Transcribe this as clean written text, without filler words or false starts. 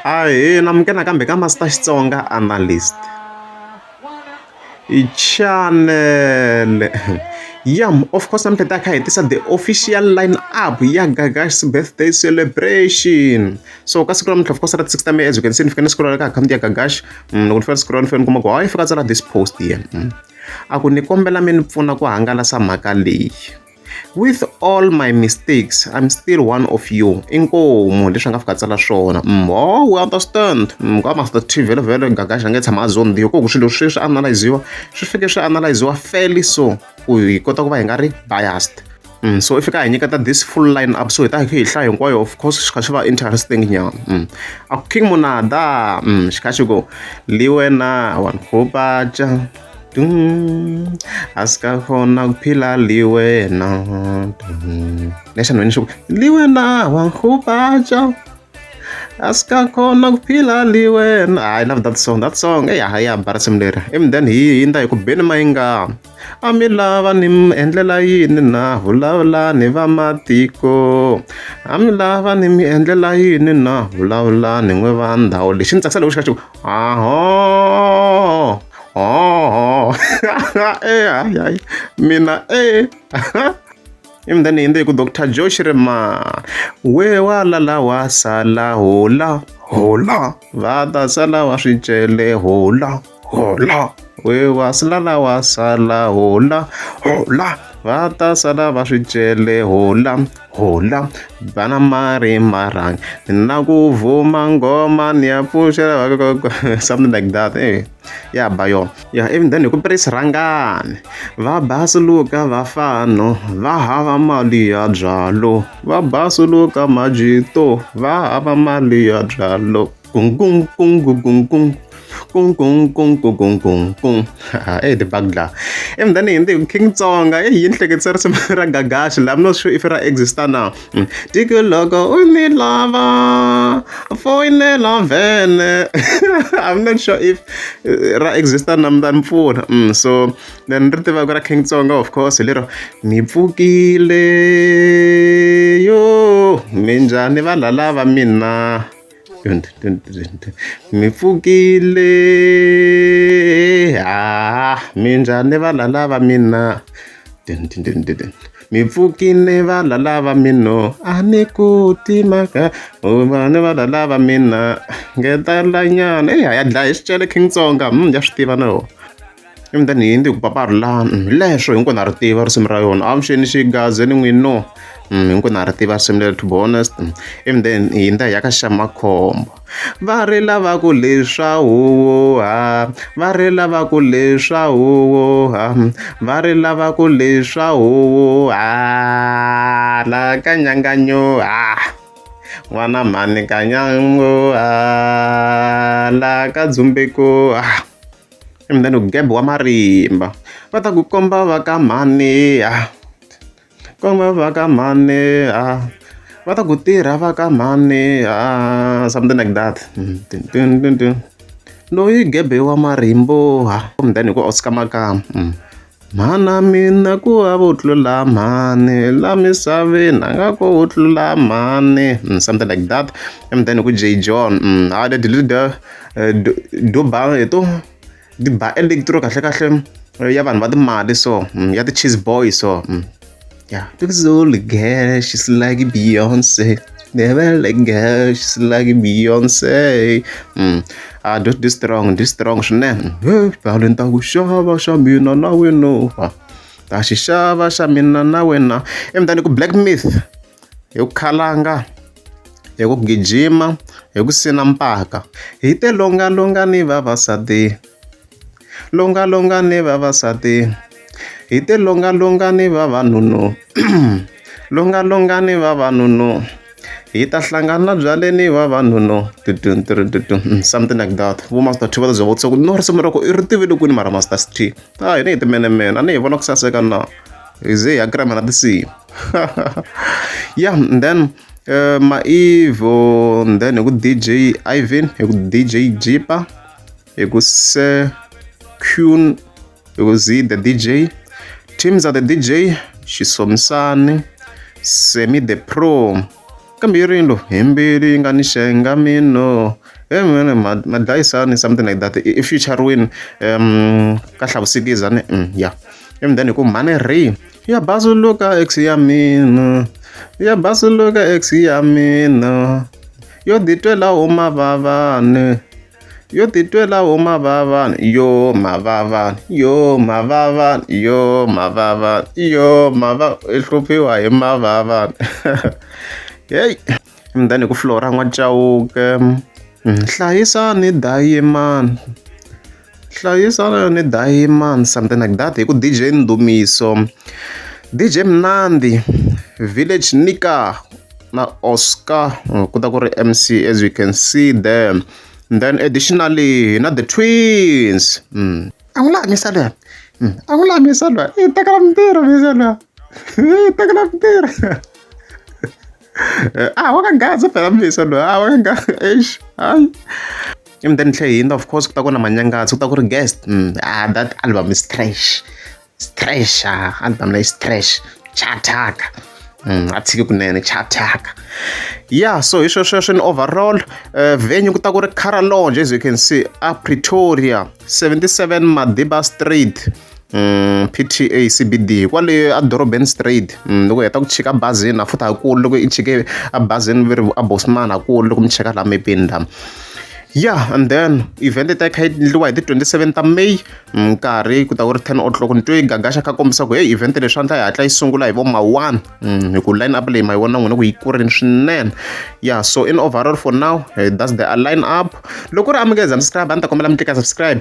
Ahee namukela nakambe ka Master Xitsonga Analyst channel ya of course namuntlha ta kha hi tisa the official line up ya Gagash birthday celebration so ka siku ra namuntlha of course ra ti 6 ta May as you can see ni fika ni scroll ka akhawunti ya Gagash loko ni fika ni scroll ni fika ni kuma ku hayi fika tsala this post here a ku ni kombela mi ni pfuna ku hangalasa mhaka leyi With all my mistakes, I'm still one of you. Inkomu leswi a nga fika tsala swona. Oh, we understand. Ka Master T vhele vhele Gagash a nge tshama a zondiwa ku swilo sweswi analyziwa swi fike swi analyziwa fairly so ku hi kota ku va hi nga ri biased. So i fika a hi nyiketa this full line up so hi ta hi hi hlaya hinkwayo of course swi kha swi va interesting nyana. A ku King Monada xi kha xi ku liwena wa ni Asikakhona kuphila liwena lexa nhweni xi ku liwena wa nkhupaca asikakhona kuphila liwena I love that song that song eya ya ba risimu leri ivi then hi hindza hi ku beni mayinga a mi lava ni mi endlela yini na vulavulani vamatiko a mi lava ni mi endlela yini na vulavulani n'we va ndhawu lexi ni tsakisa loko xi kha xi ku aho Oh, eh, hayi hayi mina eh ivi then hindze hi ku Dr Joe Shirimani we wa lala wa sala hola hola va ta sala wa swicele hola hola we wa lala wa sala hola hola va ta sala va swicele hola hola bana mari marang na ku vuma ngoma ni ya pfuxela something like that eh ya ba yona ya even then hi ku Prince Rhangani va basuluka vafano va hava mali ya byalo va basuluka majito va hava mali ya byalo kung kung kung kung kung kung kung kung kung kung kung kung eh the bagla even then hi King Tsonga eh yi ni hleketisa risimu ra Gagashi la I'm not sure if ra exista na Tiko loko u ni lava foyinela vhene I'm not sure if ra exista na mi ta ni pfuna so then ri tivaka ra King Tsonga of course hi lero ni pfukile yo minjhani valala va mina mi pfukile ha minjhani valala va mina mi pfukile valala va mina a ni koti mhaka ni valala va mina ngetelanyana eya ya dlaya hi swicele King Tsonga ya swi tiva na yona ivi then hi ndzi ku papa Rhulani hi leswo hinkwenu ha ri tiva risimu ra yona avuxeni xigazeni n'wino hinkwenu ha ri tiva risimu leri to be honest ivi then hi hundza hi ya ka xa makhombo va ri lava ku leswa huwa va ri lava ku leswa huwa va ri lava ku leswa huwa la ka nyanganyo ha n'wana mhani ka nyango ha la ka dzumbeko ha. And then Geb wa marimba va ta ku komba va ka mhani ha komba va ka mhani ha va ta ku tirha va ka mhani ha something like that loyi Gebe wa marimbo ha and then hi ku Oscar Makamu mhana mina ku hava u tlula mhani la misaveni a nga ko u tlula mhani something like that and then hi ku J John ha the leader do ba hi to di ba electro kahle kahle ya vanhu va timali so ya ti-cheese boy so yeah this old girl she's like Beyonce never like girl she's like Beyonce ah this strong this strong swinene he ni ta ku xava xa mina na wena ta xi xava xa mina na wena ivi then ku Black Myth hi ku khalanga hi ku gijima hi ku sina mpaka hi te longalonga ni vavasati longalonga ni vavasati hi te longalonga ni vavanunu longalonga ni vavanunu hi ta hlangana byaleni vavanunu something like that vo Master T va ta bya vutisa ku no risimu ra ku i ri tivile kwini mara Master T a hina hi timenemene a ni hi vona ku saseka na hi ze hi ya kirama na tinsimu yeah and then Maivo and then hi ku DJ Ivan hi ku DJ Jipa hi ku Sir Qun hi ku Z the DJ Teams are the DJ Xisomisani Semi the Pro Kambe yi ri yini lo hi mbilu yi nga ni xenga mino he madlayisani something like that i featuring ka Hlavusikiza ne ya and then hi ku mhani ri ya basuluka ex ya mina ya basuluka ex ya mina yo titwela ho mavavani yo titwela ho mavavani yo mavavani yo mavavani yo mavavani yo mava i hluphiwa hi mavavani heyi and then hi ku Flora N'waChauke hlayisani dayimani hlayisani dayimani something like that hi ku DJ Ndumiso DJ Mnandi Village Nika na Oscar ku ta ku ri MC as you can see there and then additionally na the twins a n'wi laha misa luya a n'wi laha misa luya i tekela mintirho misa luya i tekela mintirho a wa ka gaza phela misa luya a wa ka gaza eish hayi and then tlhe hindza of course ku ta ku na manyangatsi ku ta ku ri guest that album is trash. It's trash album leyi is trash chataka a tshiki kunene chataka yeah so hi sweswo sweswo in overall venue ku ta ku ri Cara Lounge as you can see a Pretoria 77 Madiba Street PTA CBD kwale a dorobeni straight loko heta ku chika bazini a futhi hakulu loko i chike a bazini ve ri a Bosman hakulu loko mi cheka laha mepeni laha yeah and then event yi ta yi kha yi endliwa hi ti 27 ta May nkarhi ku ta ku ri 10 o'clock ni twe Gagash kha kombisa ku hey event leswi swa endla yi hatla yi sungula hi vo ma 1 hi ku line up leyi ma yi vona n'wina ku yi kurini swinene yeah so in overall for now that's the line up loko ri amukeza subscribe a ni ta kombela mi tlika subscribe.